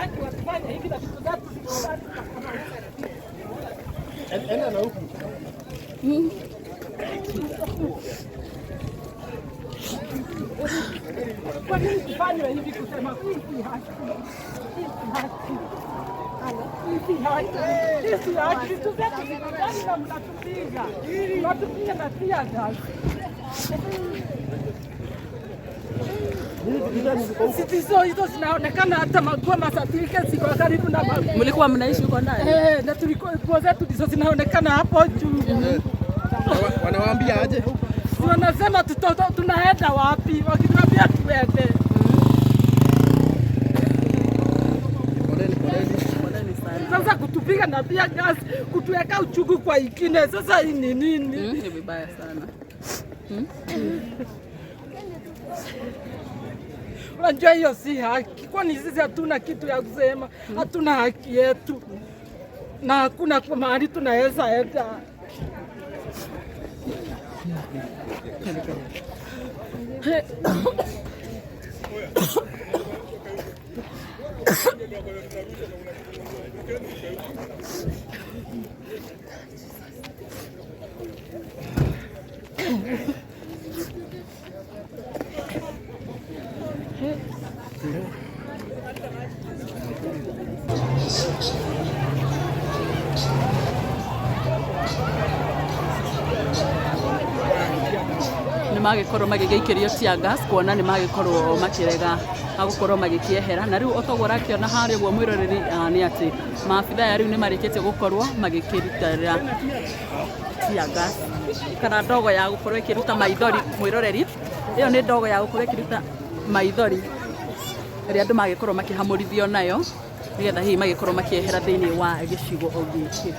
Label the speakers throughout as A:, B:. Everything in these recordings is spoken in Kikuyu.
A: haki wakifanya hivi na vitu zetu ziko ndani.
B: Enda na huku.
A: Kwa nini tufanywe hivi? Kusema hii si haki, hii si haki, hii si haki, hii si haki. Vitu zetu ziko ndani na mnatupiga, mnatupiga na tear gas. Hizo hizo zinaonekana hata maguo macertificate ziko karibu na maguo.
C: Mlikuwa mnaishi huko ndani?
A: Eh, na tulikuwa nguo zetu ndizo zinaonekana hapo juu.
B: Wanawaambia aje?
A: Si wanasema tunaenda wapi? Wakituambia tuende.
B: Poleni, poleni.
C: Poleni sana.
A: Sasa kutupiga na tear gas, kutuweka uchungu kwa ingine, sasa hii ni nini?
C: Ni vibaya sana.
A: Unajua hiyo si haki, kwani sisi hatuna kitu ya kusema, hatuna haki yetu na hakuna kwa mahali tunaweza enda.
C: Nĩ magĩkorwo magĩgĩikĩrio tear gas kuona nĩ magĩkorwo makĩrega gũkorwo magĩkĩehera. Na rĩu otoguo ũrakĩona harĩa ũguo mwĩroreri, nĩ atĩ maabitha aya rĩu nĩ marĩkĩtie gũkorwo magĩkĩrutĩra tear gas kana ndogo ya gũkorwo ĩkĩruta maithori. Mwĩroreri, ĩyo nĩ ndogo ya gũkorwo ĩkĩruta maithori ĩrĩa andũ magĩkorwo makĩhamũrithio nayo nĩgetha hihi magĩkorwo makĩehera thĩinĩ wa gĩcigo gĩkĩ.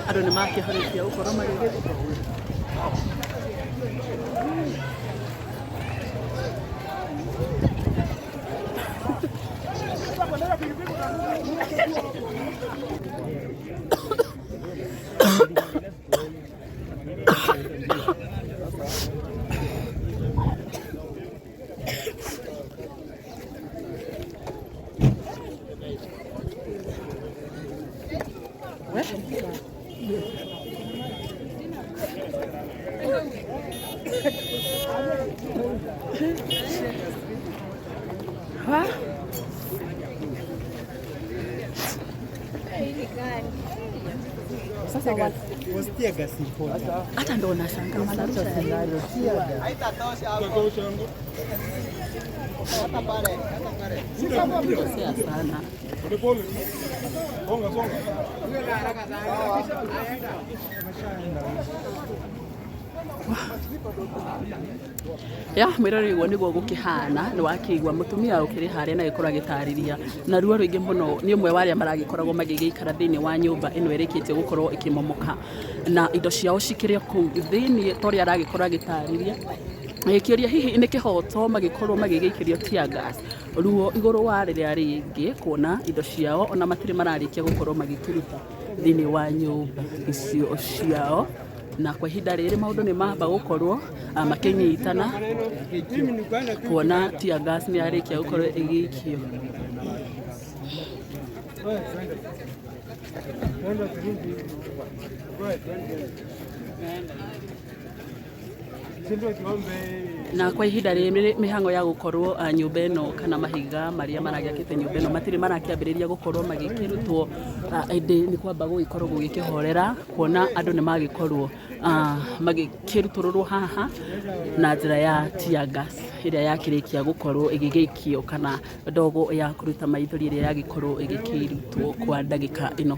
C: Andũ nĩ makĩhorĩtie gũkorwo magĩgĩthiĩ. Sasa
B: Was tear gas important?
C: Hata ndo nashangaa wanarusha. Kosea sana. Ya mwĩroreri, ũguo nĩguo gũkĩhana. Nĩ wakĩigua mũtumia ũkĩrĩ harĩa na gĩkorwo agĩtarĩria na ruo rũingĩ mũno. Nĩ ũmwe wa arĩa maragĩkoragwo magĩgĩikara thĩinĩ wa nyũmba ĩno ĩrĩkĩtie gũkorwo ĩkĩmomoka na indo ciao cikĩrĩ o kũu thĩinĩ, ta ũrĩa aragĩkorwo agĩtarĩria agĩkĩũria hihi nĩ kĩhoto magĩkorwo magĩgĩikĩrio tear gas, ruo igũrũ wa rĩrĩa rĩngĩ, kuona indo ciao ona matirĩ mararĩkia gũkorwo magĩkĩruta thĩinĩ wa nyũmba icio ciao. Na kwa ihinda rĩrĩ maũndũ nĩ mamba gũkorwo makĩnyitana kuona tear gas nĩ yarĩkia gũkorwo ĩgĩikio.
B: Twende turudi. Wewe twende. Sindo tuombe.
C: Na kwa ihinda rĩrĩ mĩhango ya gũkorwo nyũmba ĩno kana mahiga marĩa maragĩakĩte nyũmba ĩno matirĩ marakĩambĩrĩria gũkorwo magĩkĩrutwo, ĩndĩ nĩ kwamba gũgĩkorwo gũgĩkĩhorera kuona andũ nĩ magĩkorwo magĩkĩrutũrũrwo haha na njĩra ya tear gas ĩrĩa yakĩrĩkia gũkorwo ĩgĩgĩikio kana ndogo ya kũruta maithori ĩrĩa yagĩkorwo ĩgĩkĩrutwo kwa ndagĩka ĩno.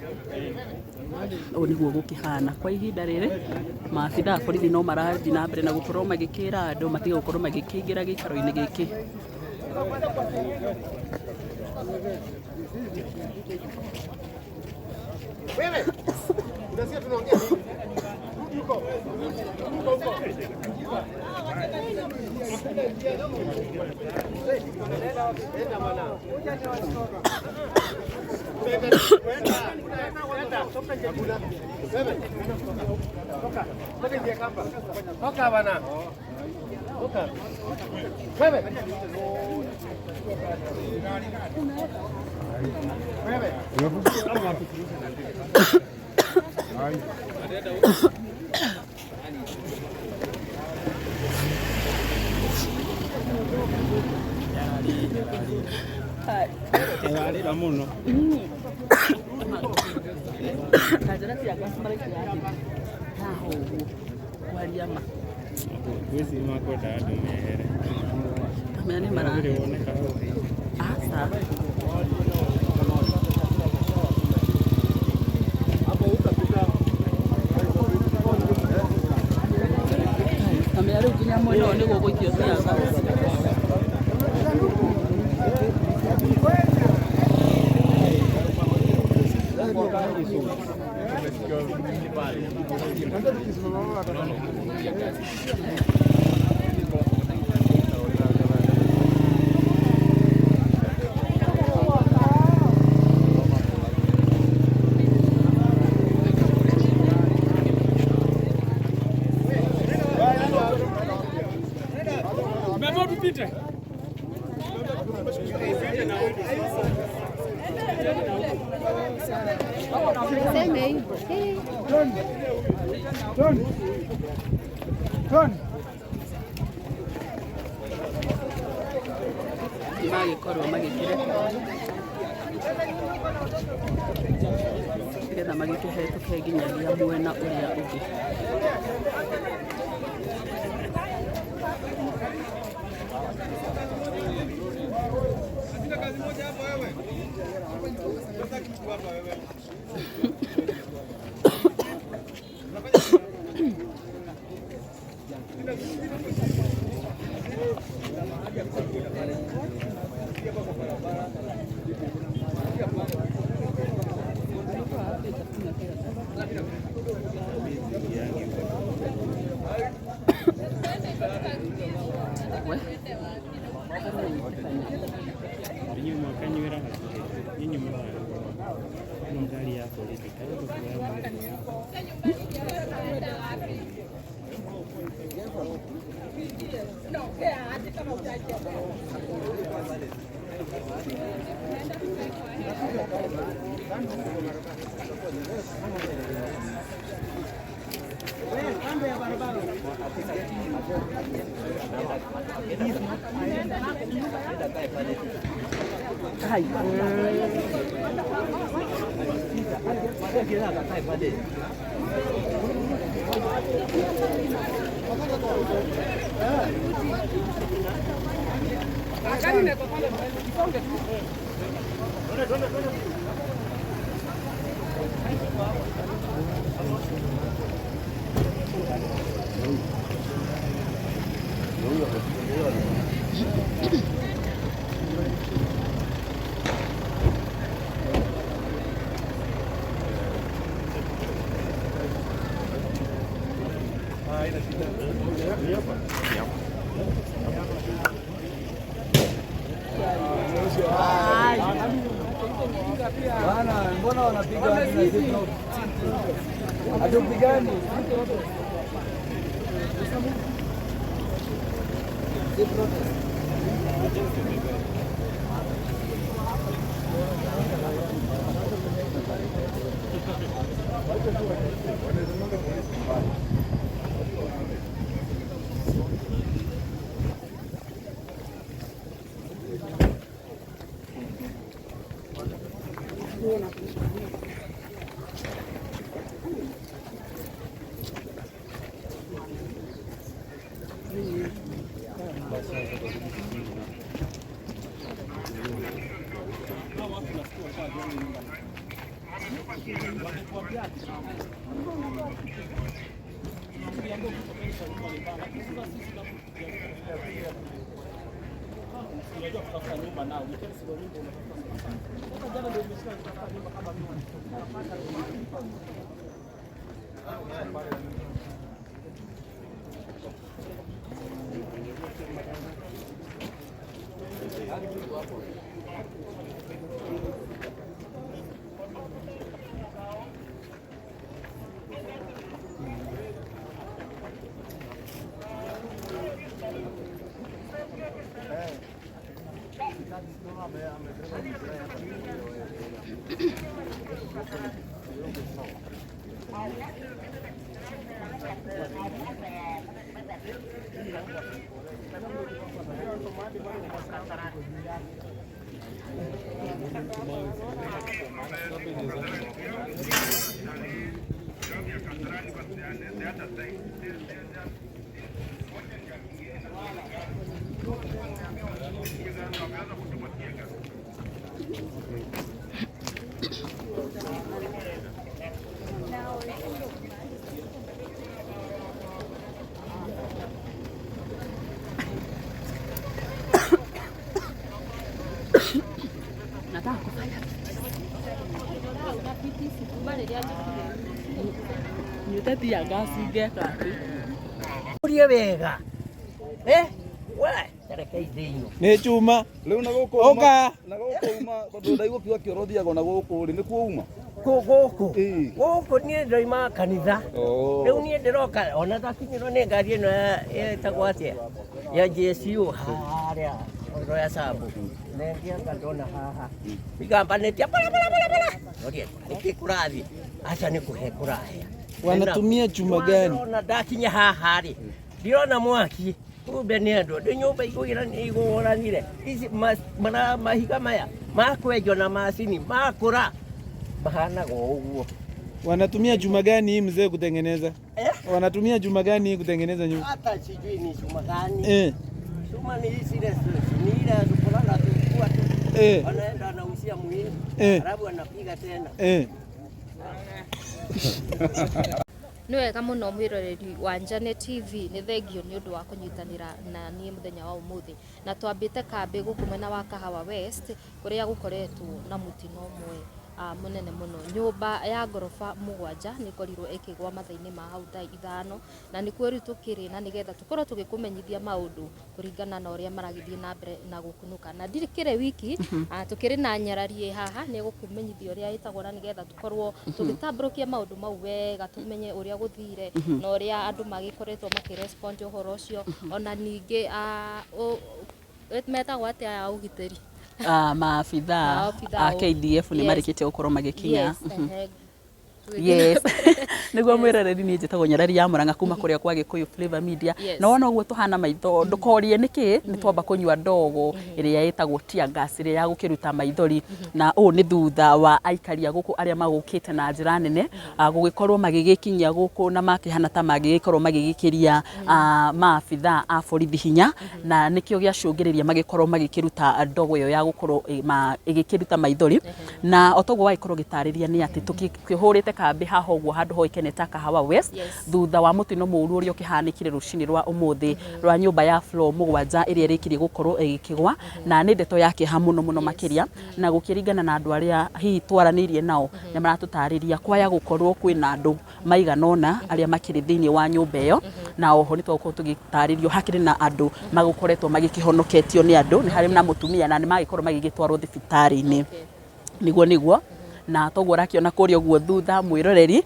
C: Ũũ nĩguo gũkĩhana kwa ihinda rĩrĩ. Maabitha a borithi no marathiĩ na mbere na gũkorwo magĩkĩra andũ matige gũkorwo magĩkĩingĩra gĩikaro-inĩ gĩkĩ.
B: Wewe. Unasikia tunaongea nini? Rudi huko. Rudi huko. Enda bwana. Hakuna. Wewe. Toka. Toka nje kamba. Toka bwana. Wewe. Wewe.
D: Ararĩra mũno.
C: Na njĩra cia maraikara thĩ haha ũguo kwaria ma.
D: Ngwĩciria makwenda andũ mehere.
C: Kamera nĩ mara
D: Ndũrĩ woneka hau.
C: Aca. Kamera rĩu nginya mwena ũyũ nĩguo gũikio tear gas.
E: Sema hivyo. Eh.
B: Tony. Tony.
C: Magĩkorwo magĩkĩreka nĩgetha magĩkĩhetũke nginyagia mwena ũrĩa ũngĩ. We.
D: Inyuĩ mwakanyuĩra hakuhĩ. Inyuĩ mũhana. Ĩno ngari ya borithi karibu kuoya mwĩrĩ.
C: Hai.
F: Bwana, mbona wanapiga watu na sisi hatupigani? Si protest.
C: Nataka kufanya nyuĩte tear gas ngeka atĩ.
G: Urie wega. Eh? We, tareke ithĩinwo.
H: Nĩ chuma.
F: Rĩu na gũkũ
H: Ũka.
F: Na gũkũ uma tondũ ndaigua kiuga kĩoro thiago na gũkũ rĩ nĩkuo uma.
G: Gũkũ.
F: Ĩĩ.
G: Gũkũ niĩ ndoima kanitha.
F: Oh.
G: Rĩu niĩ ndĩroka ona ndakinyĩrwo nĩ ngari ĩno ĩtagwo atĩa ya JSU harĩa oro ya Sambu. Nengianga ndona haha. Igambanĩtie bara bara bara bara. Orie, nĩkĩ kũrathiĩ? Aca nĩ kũhe kũrahĩa.
H: Wanatumia chuma gani?
G: Ndĩrona ndakinya haha rĩ, ndirona mwaki. Kumbe nĩ andũ ndĩ nyũmba igũranire ici mahiga maya makwenjwo na macini makũra mahanaga o ũguo.
H: Wanatumia chuma gani hii mzee kutengeneza?
G: Eh?
H: Wanatumia chuma gani hii kutengeneza nyumba?
G: Hata sijui ni chuma gani.
H: Eh.
G: Chuma ni zile ni ile ya kulala tu tu.
H: Eh.
G: Anaenda anausia muhindi.
H: Eh.
G: Alafu anapiga tena.
H: Eh.
E: Nĩ wega mũno mwĩroreri wa Njane TV, nĩ thengio nĩ ũndũ wa kũnyitanĩra na niĩ mũthenya wa ũmũthĩ. Na twambĩte kambĩ gũkũ mwena wa Kahawa West kũrĩa gũkoretwo na mũtino ũmwe mũnene mũno. Nyũmba ya ngoroba 7 nĩ ĩkorirwo ĩkĩgwa mathaa-inĩ ma hau thaa 5, na nĩkuo rĩu tũkĩrĩ, na nĩgetha tũkorwo tũgĩkũmenyithia maũndũ kũringana na ũrĩa maragĩthiĩ na mbere na gũkunũka. Na ndikĩrĩ wiki, tũkĩrĩ na nyarari ĩ haha nĩ gũkũmenyithia ũrĩa ĩtagwo, na nĩgetha tũkorwo tũgĩtambũrũkia maũndũ mau wega, tũmenye ũrĩa gũthire na ũrĩa andũ magĩkoretwo makĩrespond ũhoro ũcio. Ona ningĩ metagwo atĩa ya ũgitĩri?
C: Maabithaa a KDF nĩ marĩkĩtie gũkorwo magĩkinya.
E: Yes.
C: Yes. Nĩguo mwĩroreri, niĩ njĩtagwo Nyarari ya Mũrang'a kuma kũrĩa kwa Gĩkũyũ Flavor Media. Na wona ũguo tũhana maitho, ndũkorie nĩkĩ, nĩ twamba kũnyua ndogo ĩrĩa ĩtagwo tear gas ĩrĩa ya gũkĩruta maithori. Na ũũ nĩ thutha wa aikari a gũkũ arĩa magũkĩte na njĩra nene gũgĩkorwo magĩgĩkinyia gũkũ na makĩhana ta magĩgĩkorwo magĩgĩkĩria maabithaa a borithi hinya, na nĩkĩo gĩacũngĩrĩria magĩkorwo magĩkĩruta ndogo ĩyo ya gũkorwo ĩgĩkĩruta maithori. Na o toguo wagĩkorwo ũgĩtarĩria nĩ atĩ tũkĩhũrĩte kambĩ haha ũguo handũ hoĩkaine ta Kahawa West, thutha wa mũtino mũũru ũrĩa ũkĩhanĩkire rũcinĩ rwa ũmũthĩ rwa nyũmba ya floor 7 ĩrĩa ĩrĩkirie gũkorwo ĩgĩkĩgwa, na nĩ ndeto ya kĩeha mũno mũno makĩria. Na gũkĩringana na andũ arĩa hihi twaranĩirie nao, nĩ maratũtarĩria kwaya gũkorwo kwĩna andũ maigana ũna arĩa makĩrĩ thĩinĩ wa nyũmba ĩyo. Na oho nĩ twagũkorwo tũgĩtarĩrio hakĩrĩ na andũ magũkoretwo magĩkĩhonoketio nĩ andũ, nĩ harĩ na mũtumia na nĩ magĩkorwo magĩgĩtwarwo thibitarĩ-inĩ. Nĩguo na toguo ũrakĩona kũrĩa ũguo thutha mwĩroreri,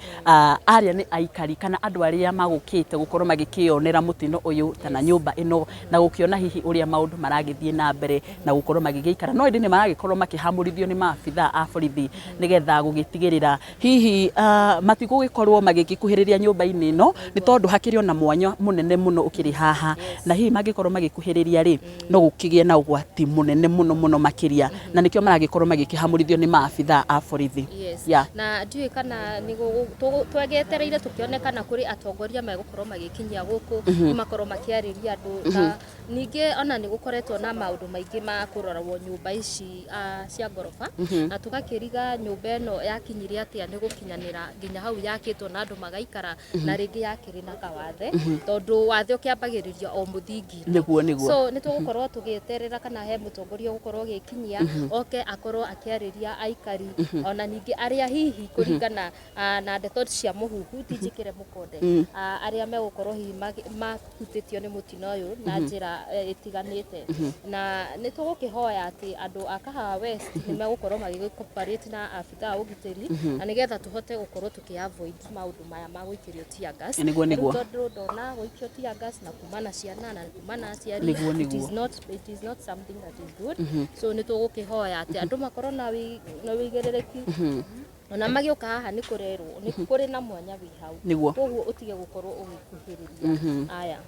C: arĩa nĩ aikari kana andũ arĩa magũkĩte gũkorwo magĩkĩonera mũtino ũyũ kana nyũmba ĩno, na gũkĩona hihi ũrĩa maũndũ maragĩthiĩ na mbere na gũkorwo magĩgĩikara. No ĩndĩ nĩ maragĩkorwo makĩhamũrithio nĩ maabithaa a borithi nĩgetha gũgĩtigĩrĩra hihi matigũgĩkorwo magĩgĩkuhĩrĩria nyũmba-inĩ ĩno, nĩ tondũ hakĩrĩ ona mwanya mũnene mũno ũkĩrĩ haha, na hihi mangĩkorwo magĩkuhĩrĩria rĩ, no gũkĩgĩe na ũgwati mũnene mũno mũno makĩria, na nĩkĩo maragĩkorwo magĩkĩhamũrithio nĩ maabithaa a borithi.
E: Yes.
C: Yeah.
E: Na ndiũĩ kana twagĩetereire tũkĩone kana kũrĩ atongoria megũkorwo magĩkinyia gũkũ, makorwo makĩarĩria andũ. Na ningĩ ona nĩ gũkoretwo na maũndũ maingĩ ma kũrorwo nyũmba ici cia ngoroba, na tũgakĩriga nyũmba ĩno yakinyire atĩa nĩ gũkinyanĩra nginya hau yakĩtwo na andũ magaikara, na rĩngĩ yakĩrĩ na kawathe, tondũ wathe ũkĩambagĩrĩria o mũthingi.
C: Nĩguo.
E: So nĩ tũgũkorwo tũgĩeterera kana he mũtongoria ũgũkorwo agĩkinyia oke akorwo akĩarĩria aikari, ona ningĩ arĩa hihi kũringana na ndeto cia mũhuhu ti njĩkĩre mũkonde, arĩa megũkorwo hihi mahutĩtio nĩ mũtino ũyũ na njĩra ĩtiganĩte. Na nĩ tũgũkĩhoya atĩ andũ a Kahawa West nĩ megũkorwo magĩ cooperate na abithaa a ũgitĩri na nĩgetha tũhote gũkorwo tũkĩ avoid maũndũ maya ma gũikĩrio tear gas.
C: Nĩguo, nĩguo.
E: Rĩu tondũ ndona gũikio tear gas na kuma na ciana na kuma na aciari,
C: Nĩguo,
E: it
C: nĩguo.
E: is not, it is not something that is good. So nĩ tũgũkĩhoya atĩ andũ makorwo na na wĩigĩrĩrĩki, ona magĩũka haha nĩ kũrerwo nĩ kũrĩ na mwanya wĩ hau.
C: Nĩguo.
E: Koguo ũtige gũkorwo ũgĩkuhĩrĩria aya.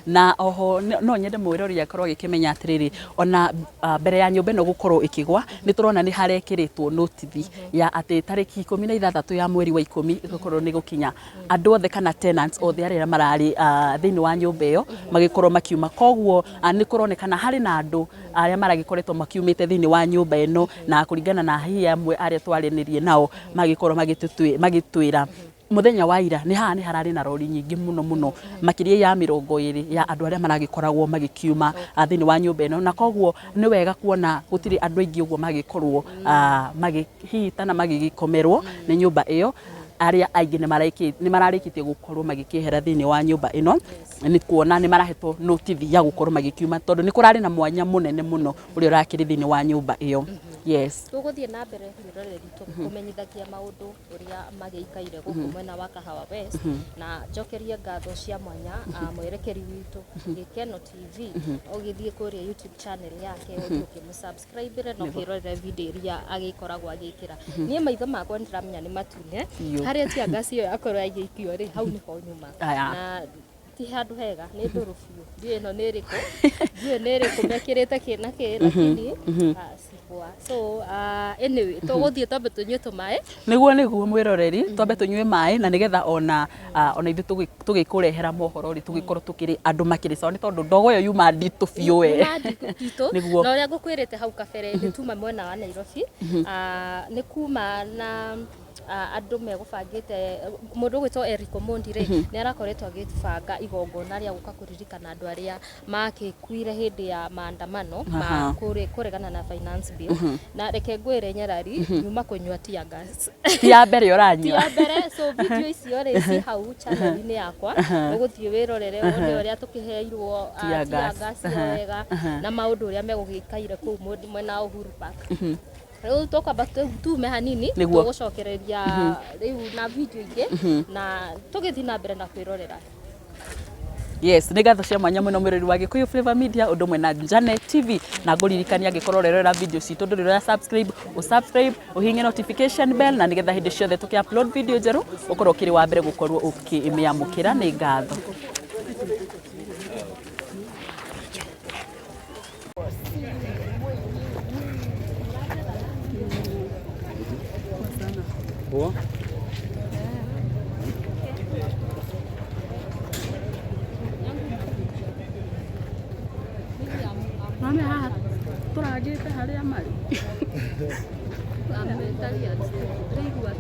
C: Na oho no nyende mwĩrori akorwo agĩkĩmenya atĩrĩrĩ, ona mbere ya nyũmba ĩno gũkorwo ĩkĩgwa, nĩ tũrona nĩ harekĩrĩtwo notithi ya atĩ tarĩki 16 ya mweri wa 10 ĩgũkorwo nĩ gũkinya andũ othe kana tenants othe arĩa mararĩ thĩinĩ wa nyũmba ĩyo magĩkorwo makiuma. Koguo nĩ kũronekana harĩ na andũ arĩa maragĩkoretwo makiumĩte thĩinĩ wa nyũmba ĩno, na kũringana na hihi amwe arĩa twarĩnĩrie nao magĩkorwo magĩtwĩra muthenya wa ira nĩ haha nĩ hararĩ na rori nyingĩ mũno mũno, makĩria ya 20 ya andũ arĩa maragĩkoragwo magĩkiuma thĩinĩ wa nyũmba ĩno. Na koguo nĩ wega kuona gũtirĩ andũ aingĩ ũguo magĩkorwo magĩhitana magĩgĩkomerwo nĩ nyũmba ĩyo. Arĩa aingĩ nĩ mararĩkĩtie gũkorwo magĩkĩehera thĩinĩ wa nyũmba ĩno, nĩ kuona nĩ marahetwo notithi ya gũkorwo magĩkiuma, tondũ nĩ kũrarĩ na mwanya mũnene mũno ũrĩa ũrakĩrĩ thĩinĩ wa nyũmba ĩyo. Yes.
E: Tũgũthiĩ na mbere mwĩroreri kũmenyithagia maũndũ ũrĩa magĩikaire gũkũ mwena wa Kahawa West, na njokerie ngatho cia mwanya mwerekeri witũ Gĩkeno TV. Ũgĩthiĩ kũrĩa YouTube channel yake, ũthiĩ ũkĩmũsubscribe na ũkĩrorera video iria agĩkoragwo agĩkĩra. Niĩ maitho makwa nĩndĩramenya nĩ matune.
C: Biũ.
E: Harĩa tear gas ĩyo yakorwo ĩgĩikio rĩ, hau nĩho nyuma.
C: Aya.
E: Na ti handũ hega, nĩ ndũrũ biũ, ndiũĩ ĩno nĩ ĩrĩkũ, ndiũĩ nĩ ĩrĩkũ mekĩrĩte kĩ na kĩ, lakini si poa. So anyway, tũgũthiĩ twambe tũnyue tũmaĩ.
C: Nĩguo mwĩroreri, twambe tũnyue maĩ, na nĩgetha ona ithuĩ tũgĩkũrehera mohoro rĩ, tũgĩkorwo tũkĩrĩ andũ makĩrĩ sawa, nĩ tondũ ndogo ĩyo yuma nditũ biũ we.
E: Yuma nditũ.
C: Nĩguo.
E: Na ũrĩa ngũkwĩrĩte hau kabere, nĩ tuma mwena wa Nairobi. Nĩ kuma na andũ megũbangĩte, mũndũ ũgwĩtwo Eric Omondi rĩ, nĩ arakoretwo agĩbanga igongona rĩa gũka kũririkana andũ arĩa makĩkuire hĩndĩ ya maandamano ma kũregana na finance bill. Na reke ngwĩre Nyarari, nyuma kũnyua tear gas.
C: Ti ya mbere
E: Ti
C: ũranyua.
E: ya mbere. So video icio rĩ ci hau channel-inĩ yakwa, ũgũthiĩ wĩrorere wone ũrĩa tũkĩheirwo
C: Tear
E: tear
C: gas.
E: gas ĩyo wega, na maũndũ ũrĩa megũgĩikaire kũu mwena wa Uhuru Park. Rĩu tũkwamba tume hanini.
C: Nĩguo.
E: Tũgũcokereria rĩu na video ingĩ na tũgĩthiĩ na mbere na kwĩrorera.
C: Yes, nĩ ngatho cia mwanya mũno mwĩrori wa Gĩkũyũ Flavor Media ũndũ ũmwe na Janet TV, na ngũririkania angĩkorwo ũrerorera video citũ ndũrĩ ũra subscribe, ũsubscribe, ũhinge notification bell, na nĩgetha hĩndĩ ciothe tũkĩ upload video njerũ ũkorwo ũkĩrĩ wa mbere gũkorwo ũkĩmĩamũkĩra. Nĩ ngatho.
F: Poa.
C: Mame haha tũrangĩte harĩa marĩ.
E: Ndĩraigua.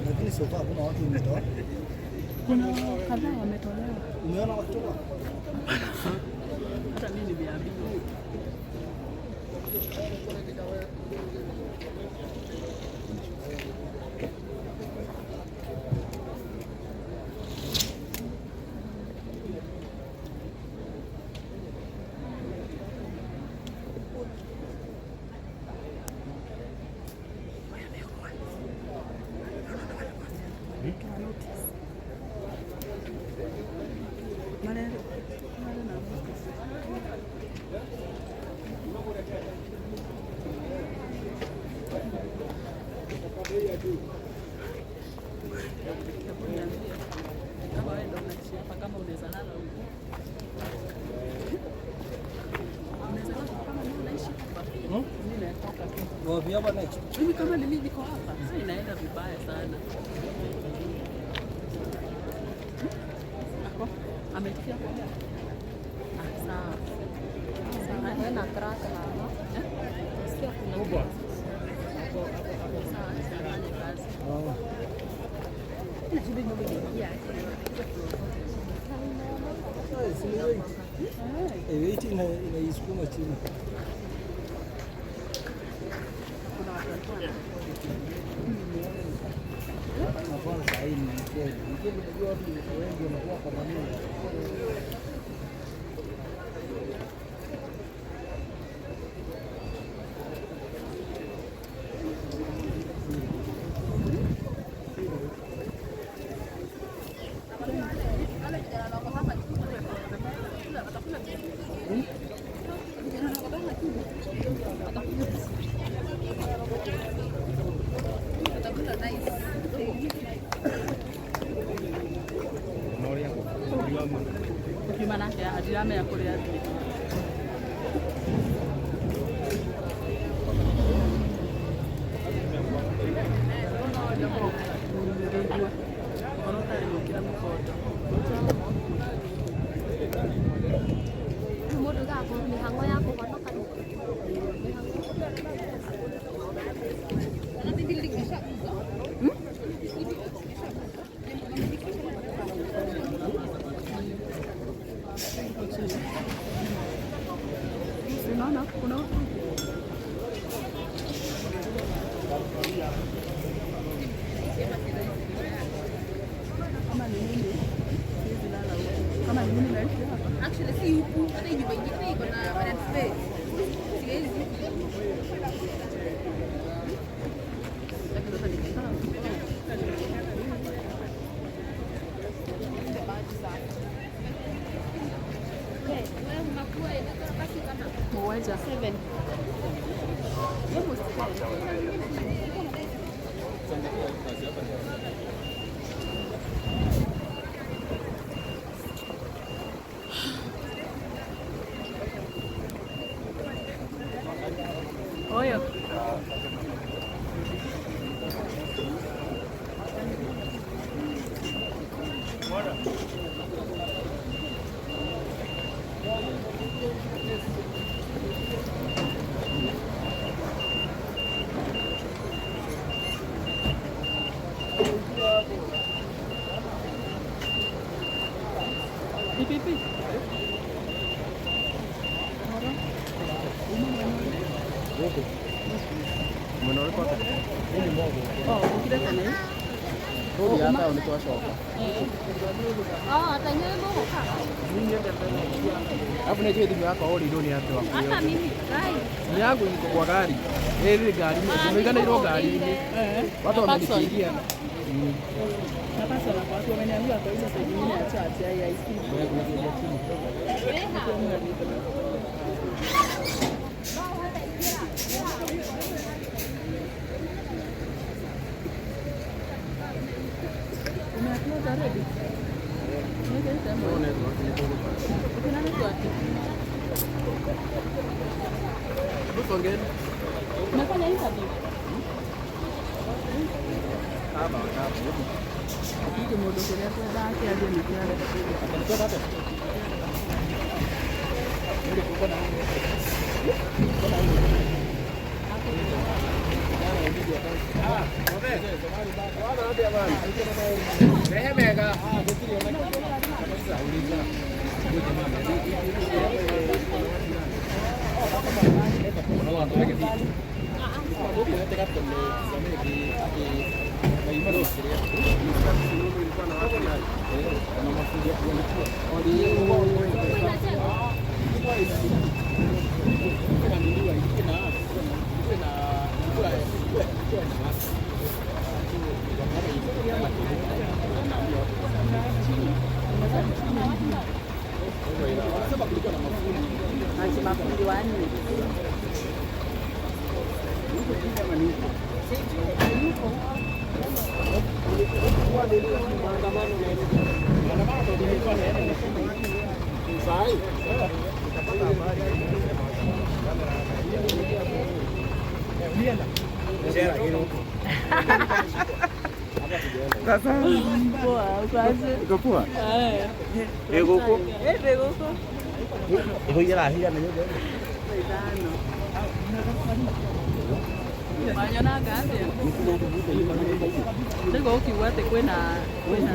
B: Lakini sofa hakuna watu wametoa.
C: Kuna kadhaa wametolewa.
B: Umeona wakitoka?
C: Hata mimi nimeambiwa. Kama wewe ndio unaishi hapa, kama unaweza lala huko. Unaweza lala kama mimi unaishi hapa. Mimi natoka tu.
F: Wapi hapa next?
C: Mimi kama ni mimi niko hapa, sasa inaenda vibaya sana. Ako amefikia kwa. Ah, sawa.
E: Wena crack haha. Sikia kuna
C: Sawa, fanye kazi.
H: Weight inaisukuma chini. Nafanya saa hii ni weekend. Weekend unajua watu wengi wanakuwa kwa manyumba.
C: Ũkiuma nake haha ndiramenya kũrĩa athiĩ. Ngĩigua ũhoro ũtarĩ gũkĩra mũkondo.
E: Rĩu mũndũ gaga mĩhang'o ya kũhonoka
C: Si unaona kuna watu kama ni mimi siwezi lala huku. Kama ni mimi naishi hapa.
I: Actually si huku, hata hii nyumba ingine iko na rent space. Siwezi.
C: Lakini sasa nikikaa mũgwanja. Oyo. PPP.
F: Mwena ũrĩkũ atĩa?
C: Oh, ũkire tene.
F: Rũthi ya taũni twacoka.
E: Oh, hata inyuĩ mũgũka.
F: Alafu nĩnjũĩ thimũ yakwa ũrĩirwo nĩ andũ
E: Hata
F: akuo.
E: mimi gai.
F: Simu yangu iko kwa gari. Ĩrĩ ngari-inĩ, ndĩmĩiganĩirwo ngari-inĩ. Watu wamenipigia.
C: Na pasa na watu wameniambia kwa hizo side nyingine ya church ya AIC. Umeupload already? Kuna network?
F: Tusongeni.
C: Umefanya interview?
F: Haba, haba.
C: Gũtirĩ mũndũ kĩrĩa twendaga akĩarie nĩkĩo arenda. Ati mafundi wanne. Poa, uko aje?
F: Iko poa?
C: Eh.
F: Ĩ gũkũ?
C: Eh, ndĩ gũkũ.
F: Ĩhũire rahira na nyũmba ĩno.
C: Thaa ithano. Wanyonanga atĩa? Ndaigua ũkiuga atĩ kwĩna kwĩna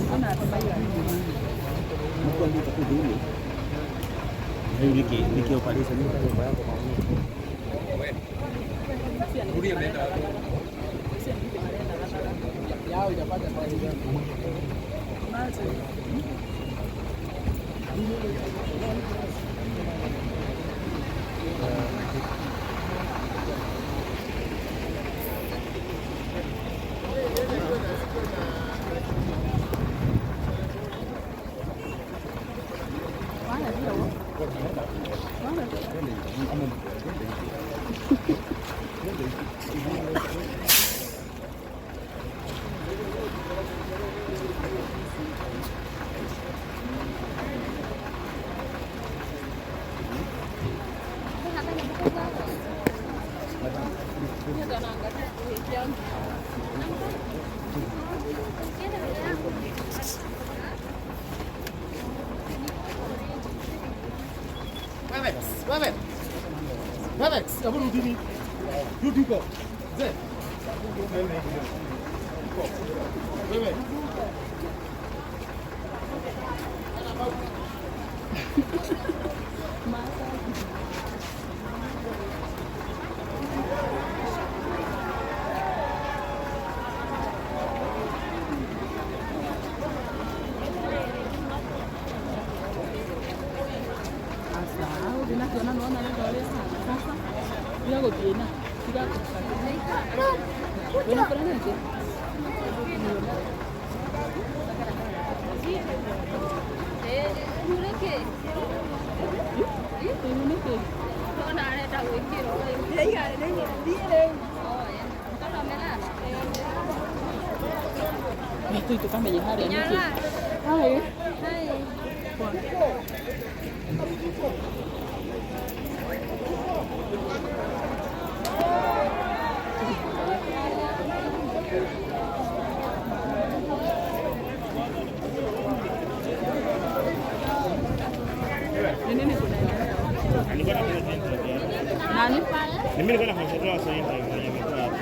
C: kwĩna andũ maigana.
D: Rĩu nĩkĩ nĩkĩ operation ĩyo nyũmba yako
B: Wewe, wewe. Wewe, hebu rudini. Rudi huko. Mzee. Wewe.
C: Aca, ũthiĩ nakĩo na nĩwona rĩu ũrĩa ĩhana. Sasa tiga gũthiĩ na tiga wĩna pregnancy? Ihu nĩkĩ? Tũi tũkamenye harĩa nĩkĩ. Hi. Ni nini kunaendelea?
D: Alikuwa anafanya interview.
C: Nani?
D: Ni mimi nilikuwa nafanya tu sasa interview mwenye amekuwa hapa.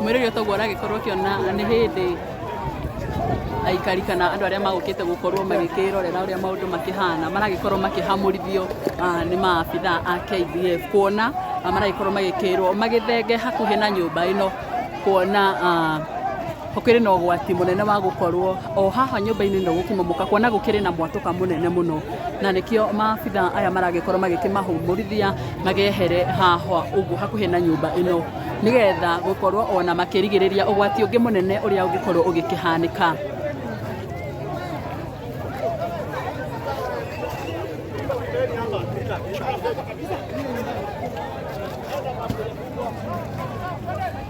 C: Mwĩrori toguo ũragĩkorwo ũkĩona nĩ hĩndĩ aikari kana andũ arĩa magũkĩte gũkorwo magĩkĩrorera ũrĩa maũndũ makĩhana maragĩkorwo makĩhamũrithio nĩ maabithaa a KDF kuona maragĩkorwo magĩkĩrwo magĩthenge hakuhĩ na nyũmba ĩno kuona gũkĩrĩ na ũgwati mũnene wa gũkorwo o haha nyũmba-inĩ ĩno gũkĩmomoka kuona gũkĩrĩ na mwatũka mũnene mũno na nĩkĩo maabithaa aya maragĩkorwo magĩkĩmahũmũrithia magehere haha ũguo hakuhĩ na nyũmba ĩno nĩgetha gũkorwo ona makĩrigĩrĩria ũgwati ũngĩ mũnene ũrĩa ũngĩkorwo ũgĩkĩhanĩka.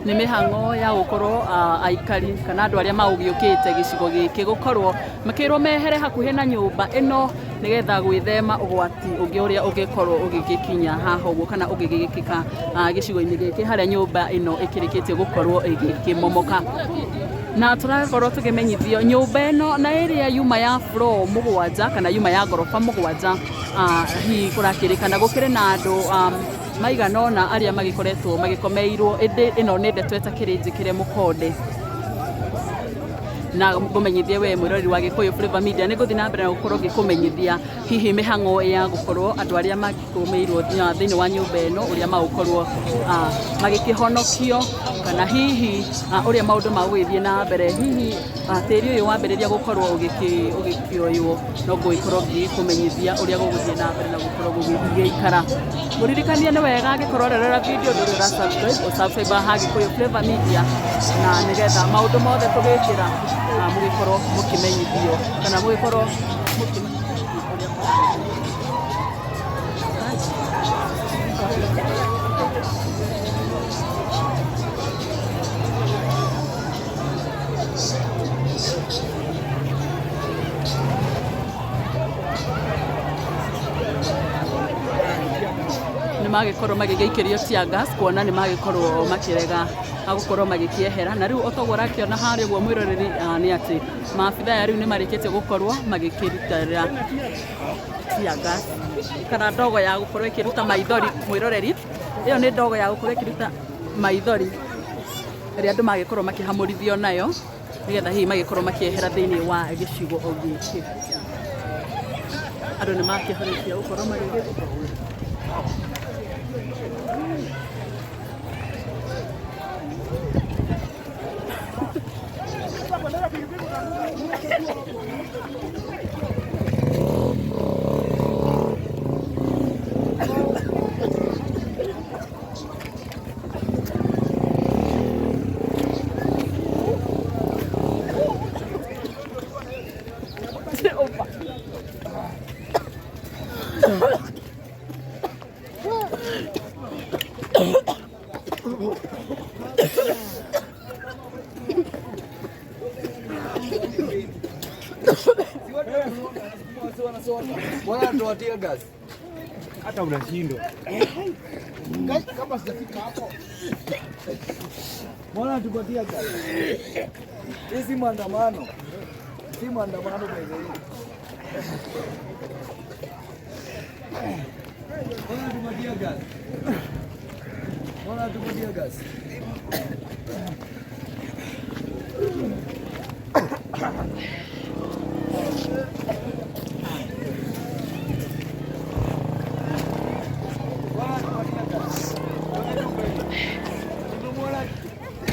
C: Nĩ mĩhang'o ya gũkorwo aikari kana andũ arĩa magũgĩũkĩte gĩcigo gĩkĩ gũkorwo makĩrwo mehere hakuhĩ na nyũmba ĩno nĩgetha gwĩthema ũgwati ũngĩ ũrĩa ũngĩkorwo ũgĩgĩkinya haha ũguo kana ũgĩgĩkĩka gĩcigo-inĩ gĩkĩ harĩa nyũmba ĩno ĩkĩrĩkĩtie gũkorwo ĩgĩkĩmomoka. Na tũrakorwo tũkĩmenyithio nyũmba ĩno na ĩrĩa yuma ya floor mũgwanja kana yuma ya ngoroba mũgwanja, hihi kũrakĩrĩkana gũkĩrĩ na andũ maigana ũna arĩa magĩkoretwo magĩkomeirwo, ĩndĩ ĩno nĩ ndeto ĩtakĩrĩ njĩkĩre mũkonde. Na ngũmenyithie we mwĩroreri wa Gĩkũyũ Flavour Media nĩ ngũthiĩ na mbere na gũkorwo ngĩkũmenyithia hihi mĩhang'o ya gũkorwo andũ arĩa magĩkomeirwo thĩinĩ wa nyũmba ĩno ũrĩa magũkorwo magĩkĩhonokio kana hihi ũrĩa maũndũ magũgĩthiĩ na mbere, hihi tĩri ũyũ wambĩrĩria gũkorwo ũgĩkĩoywo no ngũgĩkorwo ngĩkũmenyithia ũrĩa gũgũthiĩ na mbere na gũkorwo gũgĩikara. Ngũririkanie nĩ wega angĩkorwo ũrerorera video ndũrĩ ũra subscribe, ũsubscribe haha Gĩkũyũ Flavour Media na nĩgetha maũndũ mothe tũgĩkĩra mũgĩkorwo mũkĩmenyithio kana mũgĩkorwo mũkĩmenyithio ũrĩa. magĩkorwo magĩgĩikĩrio tear gas kuona nĩ magĩkorwo makĩrega gũkorwo magĩkĩehera. Na rĩu otoguo ũrakĩona harĩa ũguo mwĩroreri, nĩ atĩ maabitha aya rĩu nĩ marĩkĩtie gũkorwo magĩkĩrutĩra tear gas kana ndogo ya gũkorwo ĩkĩruta maithori. Mwĩroreri, ĩyo nĩ ndogo ya gũkorwo ĩkĩruta maithori ĩrĩa andũ magĩkorwo makĩhamũrithio nayo nĩgetha hihi magĩkorwo makĩehera thĩinĩ wa gĩcigo gĩkĩ. Andũ nĩ makĩhorĩtie gũkorwo magĩgĩthiĩ.
H: Mbona ndoa tear gas?
B: Hata unashindwa. Kama sijafika hapo.
H: Mbona tuko tear gas? Hii si maandamano. Si maandamano by the way. Mbona tuko tear gas? Mbona tuko tear gas?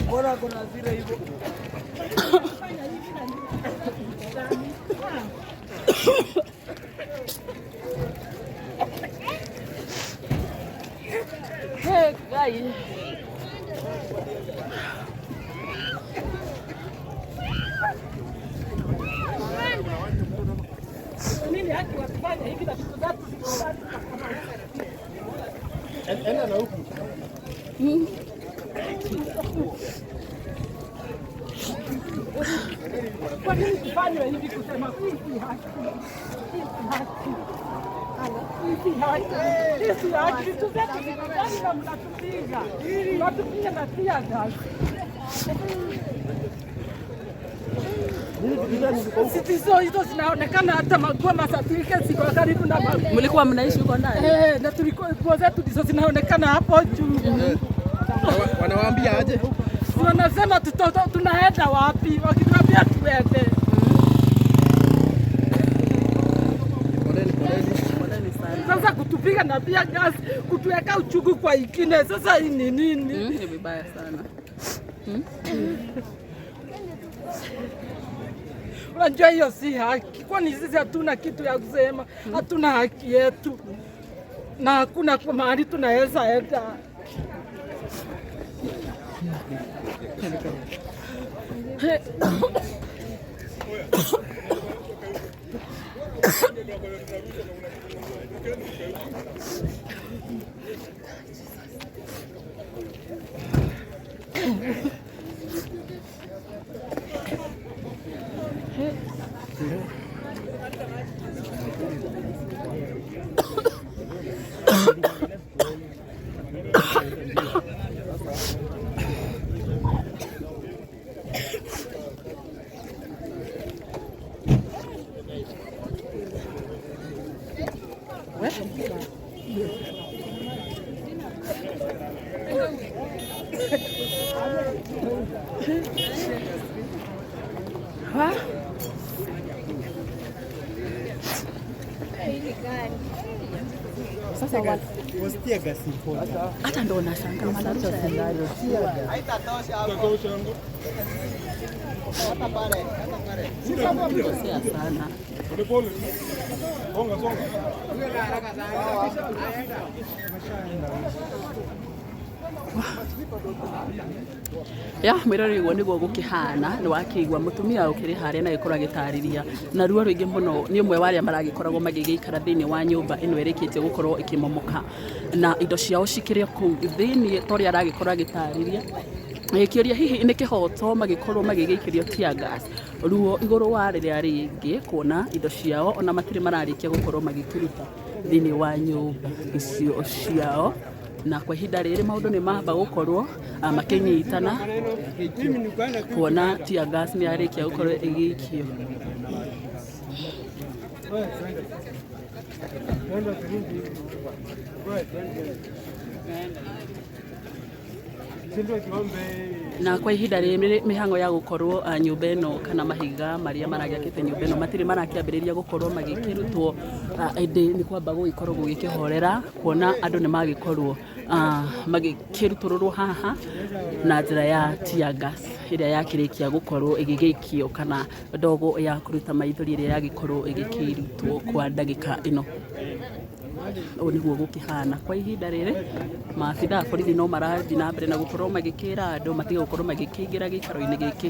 H: Mbona kuna hasira hivyo?
C: Hey, guys.
A: Nini haki wakifanya hivi na vitu zetu ziko ndani?
B: Enda na huku.
A: Kwa nini tufanywe hivi? Kusema hii si haki, hii si haki, hii si haki, hii si haki. Vitu zetu ziko ndani na mnatupiga, mnatupiga na tear gas. Sisi hizo zinaonekana hata maguo macertificate ziko karibu na maguo.
C: Mlikuwa mnaishi huko ndani?
A: Eh, na tulikuwa nguo zetu ndizo zinaonekana hapo juu.
F: Wanawaambia aje?
A: Si wanasema tutoto tunaenda wapi? Wakituambia tuende.
F: Poleni, poleni.
C: Poleni sana.
A: Sasa kutupiga na pia gas, kutuweka uchungu kwa ingine. Sasa hii ni nini?
C: Ni vibaya sana.
A: Unajua hiyo si haki, kwani sisi hatuna kitu ya kusema, hatuna haki yetu na hakuna kwa mahali tunaweza enda.
C: Sasa
B: Was tear gas important?
C: Hata ndo nashangaa wanarusha kosea sana.
B: Songa, songa.
C: Ya mwĩroreri, ũguo nĩguo gũkĩhana. Nĩ wakĩigua mũtumia ũkĩrĩ harĩa na gĩkorwo agĩtarĩria na ruo rũingĩ mũno. Nĩ ũmwe wa arĩa maragĩkoragwo magĩgĩikara thĩinĩ wa nyũmba ĩno ĩrĩkĩtie gũkorwo ĩkĩmomoka na indo ciao cikĩrĩ o kũu thĩinĩ ta ũrĩa aragĩkorwo agĩtarĩria. Gĩkĩũria hihi nĩ kĩhoto magĩkorwo magĩgĩikĩrio tear gas ruo igũrũ wa rĩrĩa rĩngĩ, kuona indo ciao ona matirĩ mararĩkia gũkorwo magĩkĩruta thĩinĩ wa nyũmba icio ciao. Na kwa ihinda rĩrĩ maũndũ nĩ mamba gũkorwo makĩnyitana, kuona tear gas nĩ yarĩkia gũkorwo ĩgĩikio. Na kwa ihinda rĩrĩ mĩhang'o ya gũkorwo nyũmba ĩno kana mahiga marĩa maragĩakĩte nyũmba ĩno matirĩ marakĩambĩrĩria gũkorwo magĩkĩrutwo, ĩndĩ nĩ kwamba gũgĩkorwo gũgĩkĩhorera, kuona andũ nĩ magĩkorwo magĩkĩrutũrũrwo haha na njĩra ya tear gas ĩrĩa yakĩrĩkia gũkorwo ĩgĩgĩikio, kana ndogo ya kũruta maithori ĩrĩa yagĩkorwo ĩgĩkĩrutwo kwa ndagĩka ĩno. Ũũ nĩguo gũkĩhana kwa ihinda rĩrĩ. Maabitha a borithi no marathiĩ na mbere na gũkorwo magĩkĩra andũ matige gũkorwo magĩkĩingĩra gĩikaro-inĩ gĩkĩ.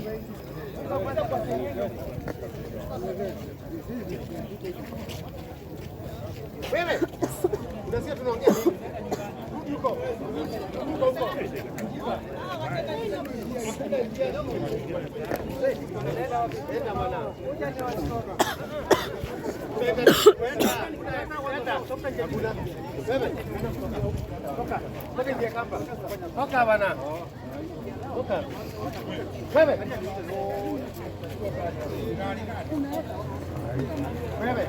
B: Wewe. Unasikia tunaongea nini? Rudi huko. Huko huko. Enda bwana. Hakuna. Wewe. Toka. Toka nje kamba. Toka bwana. Toka. Wewe. Wewe.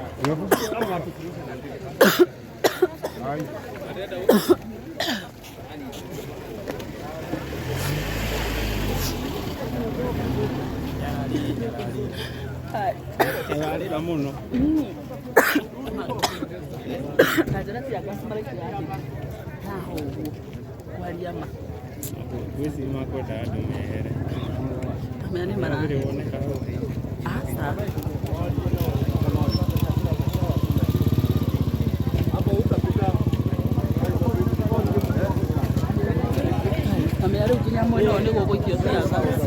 D: Ararĩra mũno.
C: Na njĩra tear gas maraikia haha ũguo kwaria ma.
D: Ngwĩciria makwenda andũ mehere.
C: Menya nĩ mara
D: Ndũrĩ woneka hau.
C: Aca. Kamenya rĩu nginya mwena ũyũ nĩguo gũikio tear gas.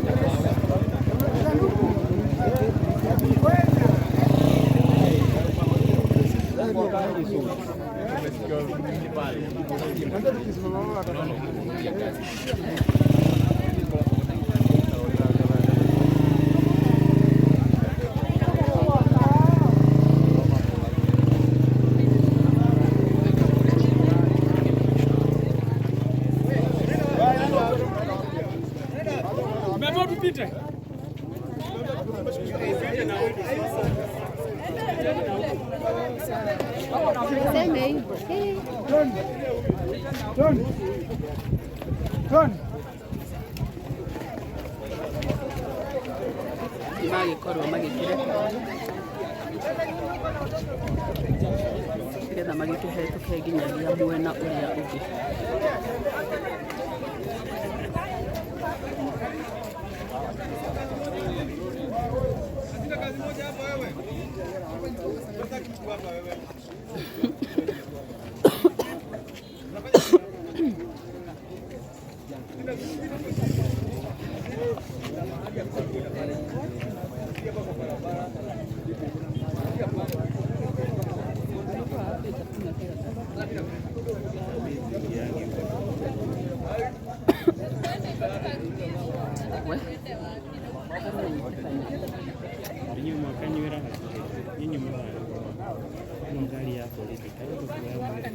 E: Sema hivyo. Eh.
H: Tony. Tony.
C: Nĩ magĩkorwo magĩkĩrekwo nĩgetha magĩkĩhetũke nginyagia mwena ũrĩa ũngĩ. We.
D: Inyuĩ mwakanyuĩra hakuhĩ. Inyuĩ mũhana. Ĩno ngari ya borithi. Karibu kuoya mwĩrĩ.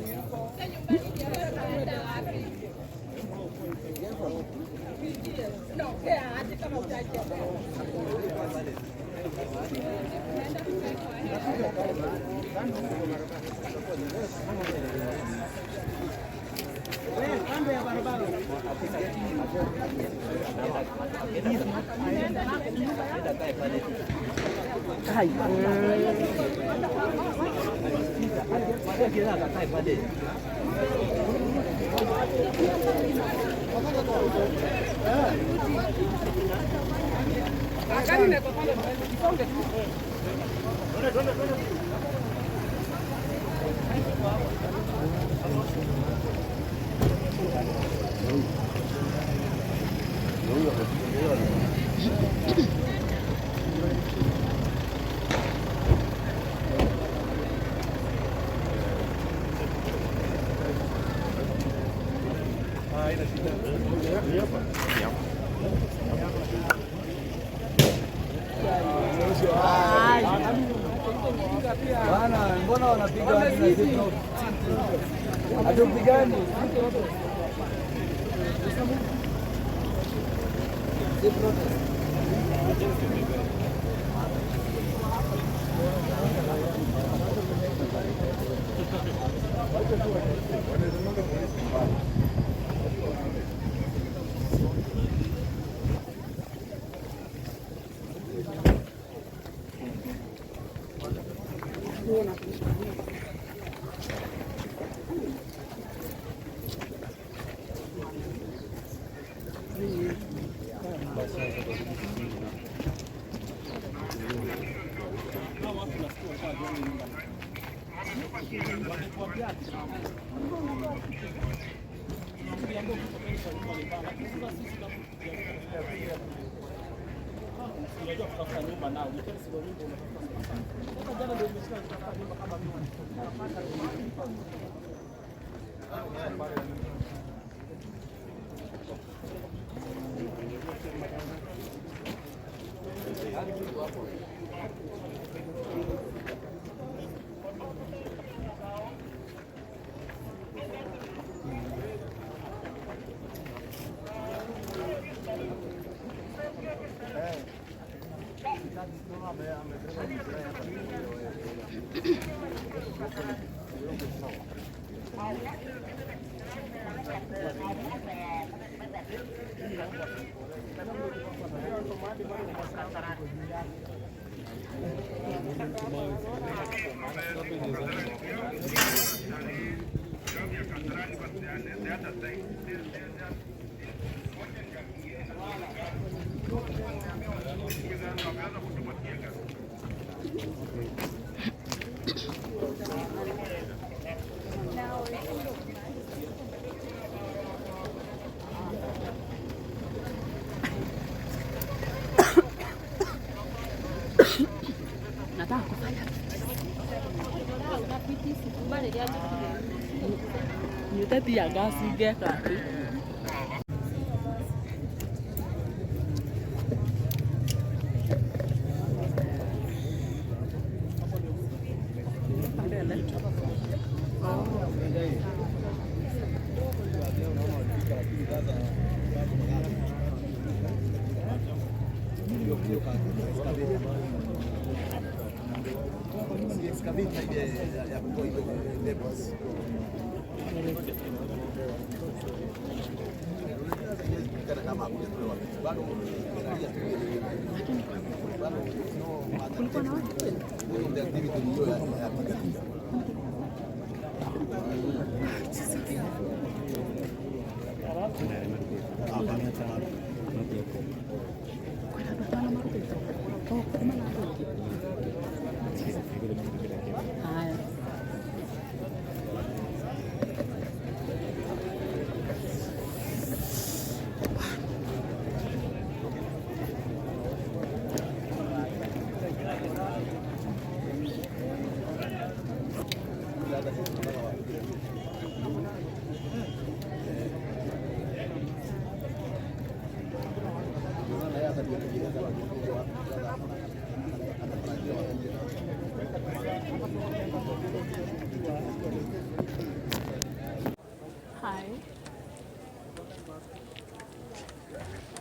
C: Hai.
H: Bana, mbona wanapiga watu na sisi hatupigani? Si protest.
C: Nataka kufanya nyuĩte tear gas ngeka atĩ. Kwĩna andũ atano marutĩtwo oh kuma na andũ aingĩ. Haya. Hi.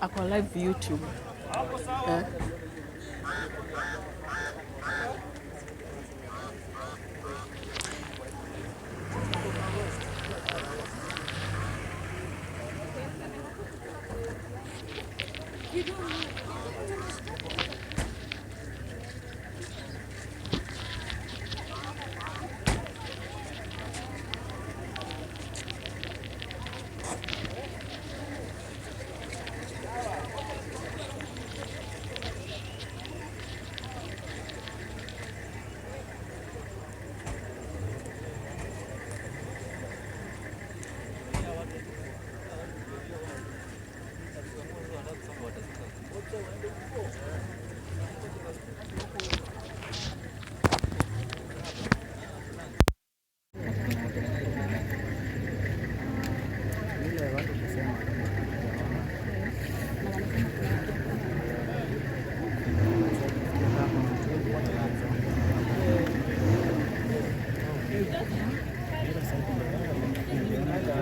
C: Ako live YouTube. Eh?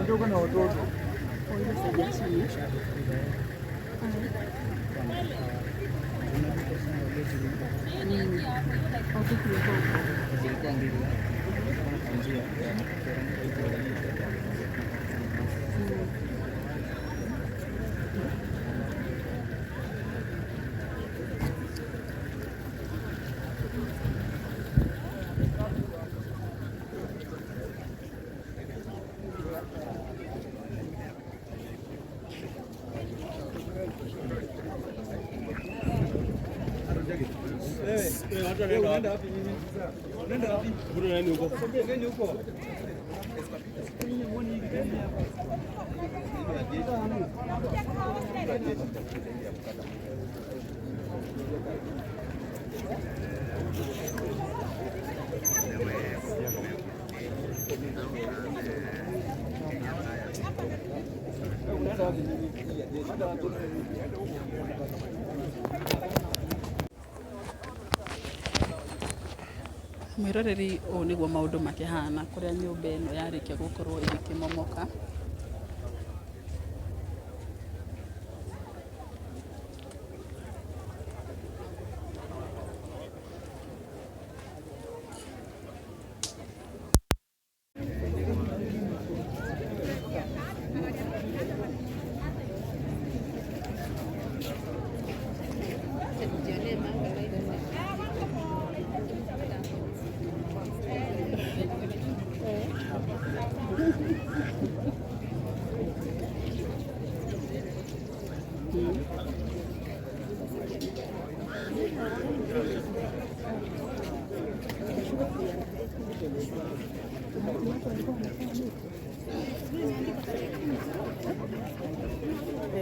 H: Ndogo na watoto.
C: Mwĩroreri, ũũ nĩguo maũndũ makĩhana kũrĩa nyũmba ĩno yarĩkia gũkorwo ĩgĩkĩmomoka.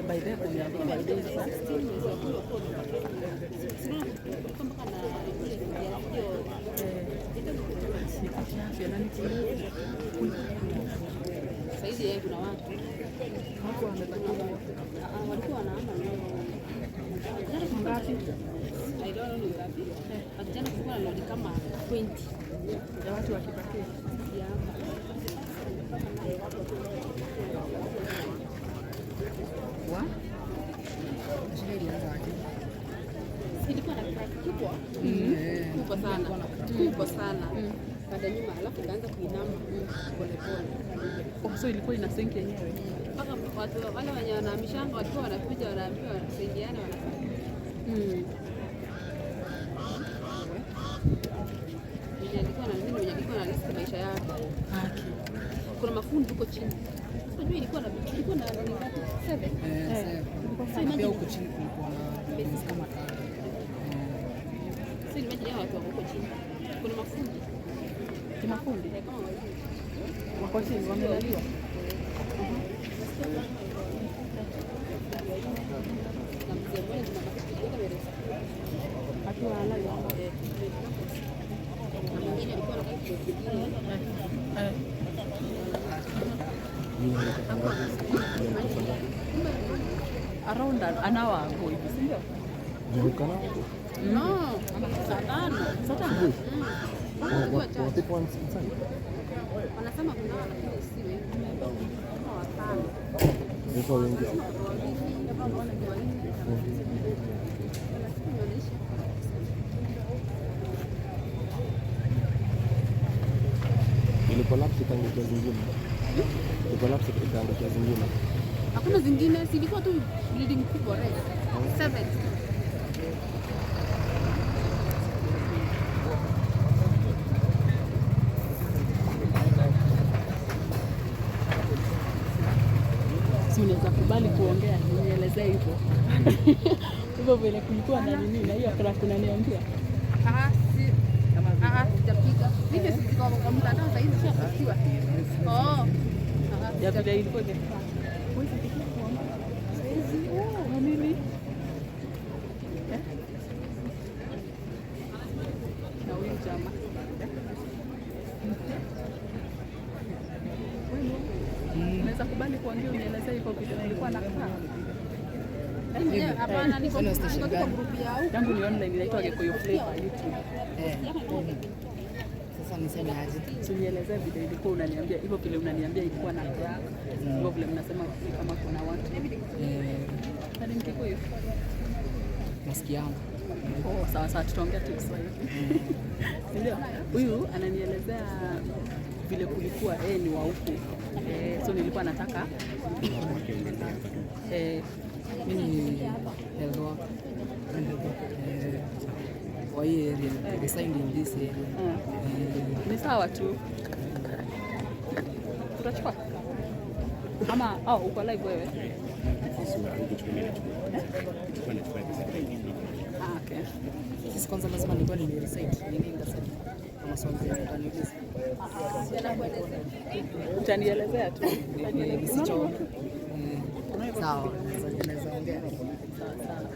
C: By the way,
I: Saizi yeye kuna watu walikuwa wanahama.
C: Ngapi?
I: I don't know ni ngapi. But jana kulikuwa na lori kama 20
C: ya watu wakipakia.
I: Yeah.
C: Wa?
I: Ilikuwa na crack kubwa. Kubwa sana. Kubwa sana. Baada nyuma alafu ikaanza kuinama pole pole.
C: Oh, so ilikuwa ina sink yenyewe.
I: Mpaka watu wale wenye wanahamishanga walikuwa wanakuja wanaambiwa wasaidiane wanafanya. Mwenye alikuwa na nini, mwenye alikuwa na risk maisha yake.
C: Haki.
I: Kuna mafundi huko chini. Unajua ilikuwa na ngapi? 7. So imagine
J: huko chini kulikuwa na buildings kama tatu.
I: So imagine hao watu wako huko chini. Kuna mafundi.
C: Kimafundi
I: Kama wawili.
C: Wako chini wamelaliwa.
I: Na mzee mmoja tunamwita amerescue.
C: Akiwa alive.
I: Na mwingine alikuwa anakaa kidogo kingine.
C: Around an hour ago hivi, si ndio?
I: No, saa 5.
C: Saa 5.
I: Walikuwa chache. Wanasema kuna lakini si wengi. Kama watano. Wanasema watu wawili, kama watu wanne. Lakini wanaishi.
F: Ilikolapse ikaangukia zingine. Ilikolapse ikaangukia zingine.
I: Hakuna zingine, si ilikuwa tu building kubwa refu. 7.
C: Si unaweza kubali kuongea, nielezee hivyo. Hivyo vile kulikuwa na nini na hiyo crack unaniambia?
I: Ah, si. Ah, sijapiga. Video si ziko kwa mtandao sasa hivi zishapostiwa. Oh.
C: Ya vile ilikuwa imefaa. Huwezi fikia kuongea. Siwezi. Oh, nini? Eh? Na huyu jamaa. Unaweza kubali kuongea unielezee hivyo vile kulikuwa na crack?
I: Hapana, niko niko tu kwa group ya huku.
C: Yangu ni online inaitwa Gikuyu Flavor YouTube.
J: Sasa Sasa niseme aje?
C: Tunielezee vile ilikuwa unaniambia, hivyo vile unaniambia ilikuwa na crack. Hivyo vile mnasema ni kama kuna watu. Hadi Mkikuyu.
J: Nasikianga.
C: Oh, sawa sawa, tutaongea tu Kiswahili. Ndio. Huyu ananielezea vile kulikuwa yeye ni wa huku. So nilikuwa nataka
J: Mimi ni health worker. Wa hii area, resigned in this area.
C: Ni sawa tu. Utachukua? Ama oh, uko live wewe? Ah, okay.
J: Sisi kwanza lazima nilikuwa nimerecite nini nitasema. Kama swali zenye utaniuliza.
C: Utanielezea tu.
J: Nisichoke. Sawa, naweza ongea.
C: Sawa sawa.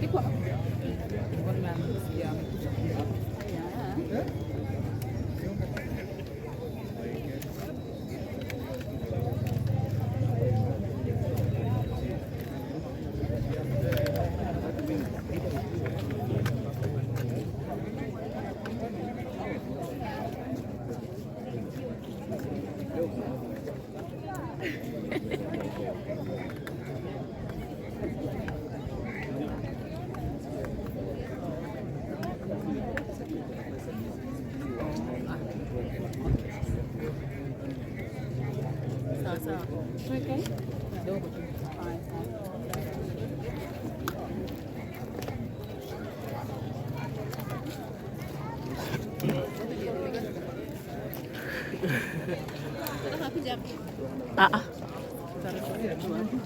J: Nilikuwa nimeamsikia amekuja.
C: Sawa sawa. Tuweke kidogo tu. Haya, sawa. Ah ah. Tutarekodia tu hapo.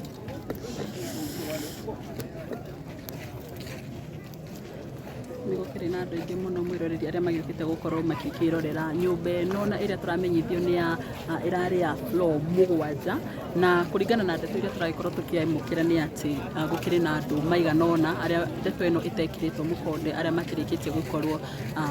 C: Nĩ gũkĩrĩ na andũ aingĩ mũno mwĩroreri arĩa magĩũkĩte gũkorwo makĩkĩrorera nyũmba ĩno na ĩrĩa tũramenyithio nĩ ya ĩrarĩ ya floor 7 na kũringana na ndeto iria tũragĩkorwo tũkĩamũkĩra nĩ atĩ gũkĩrĩ na andũ maigana ũna arĩa ndeto ĩno ĩtekĩrĩtwo mũkonde arĩa makĩrĩkĩtie gũkorwo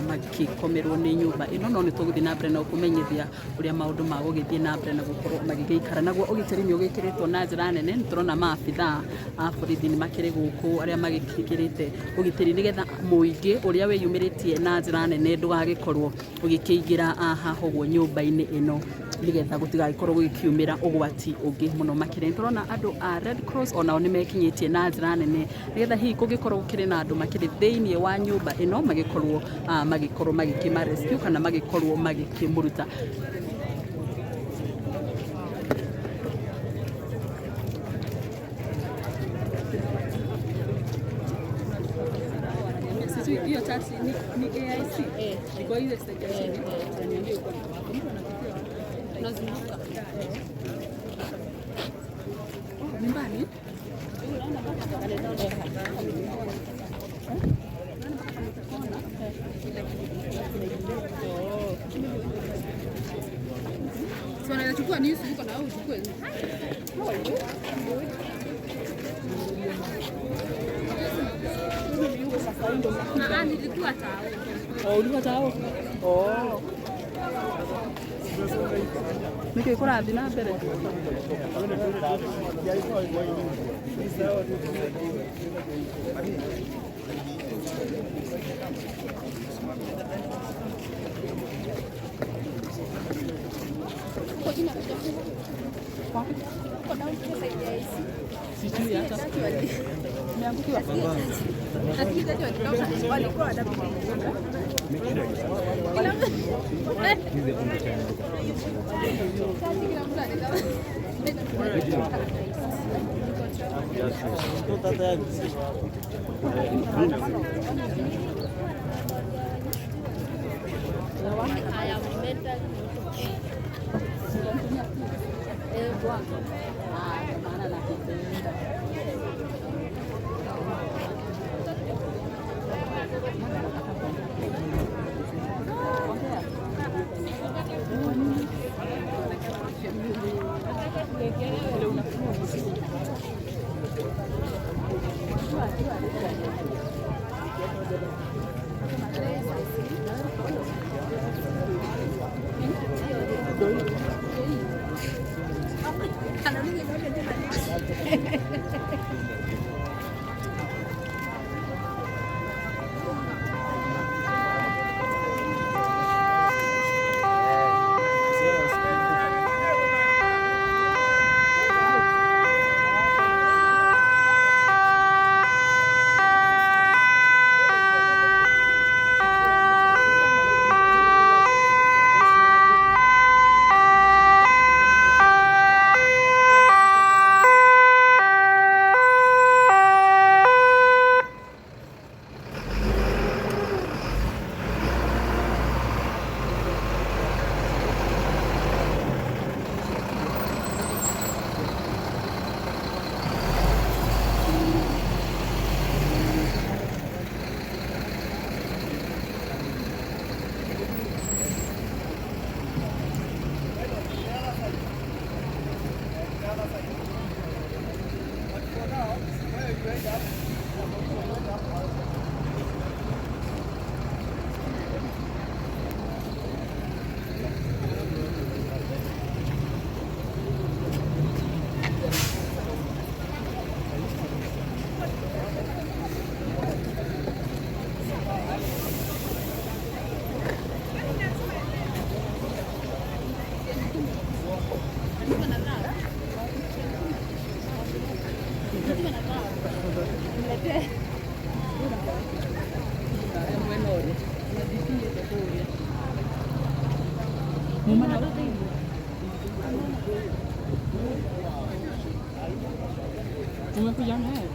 C: magĩkomerwo nĩ nyũmba ĩno, no nĩ tũgũthiĩ na mbere na gũkũmenyithia ũrĩa maũndũ magũgĩthiĩ na mbere na gũkorwo magĩgĩikara. Naguo ũgitĩri nĩ ũgĩkĩrĩtwo na njĩra nene, nĩ tũrona maabithaa a borithi nĩ makĩrĩ gũkũ arĩa magĩkĩrĩte ũgitĩri nĩgetha mũingĩ ũrĩa wĩyumĩrĩtie na njĩra nene ndũgagĩkorwo ũgĩkĩingĩra haha ũguo nyũmba-inĩ ĩno nĩgetha gũtigagĩkorwo gũgĩkiumĩra ũgwati ũngĩ mũno makĩria. Nĩ tũrona andũ a Red Cross onao nĩ mekinyĩtie na njĩra nene nĩgetha hihi kũngĩkorwo gũkĩrĩ na andũ makĩrĩ thĩinĩ wa nyũmba ĩno magĩkorwo magĩkorwo magĩkĩma rescue kana magĩkorwo magĩkĩmũruta. Sijui hiyo church ni AIC. Iko ile stage ya chini. Utaniambia uko wapi. Mtu anapitia wapi?
I: Unazunguka.
C: Nyumbani?
I: Si wanaweza chukua news huko na wewe uchukue. Ah, nilikuwa tao.
C: Oh, ulikuwa tao? Oh. Nĩkĩ kũrathiĩ na mbere? Sijui hata. Nimeangukiwa.
E: I am mentally not okay.
C: Ah, ndio maana nakupenda. Muma na ũteithio. Umekuja naye?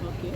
C: Okay.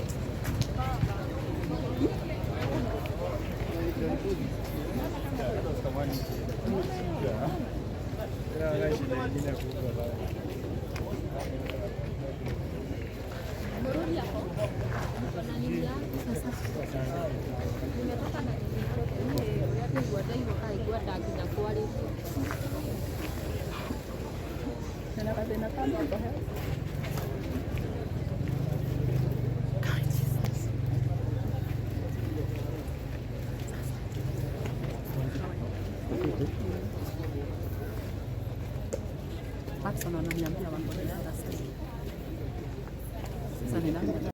C: Watson wananiambia wako the other side. Sasa ni nani?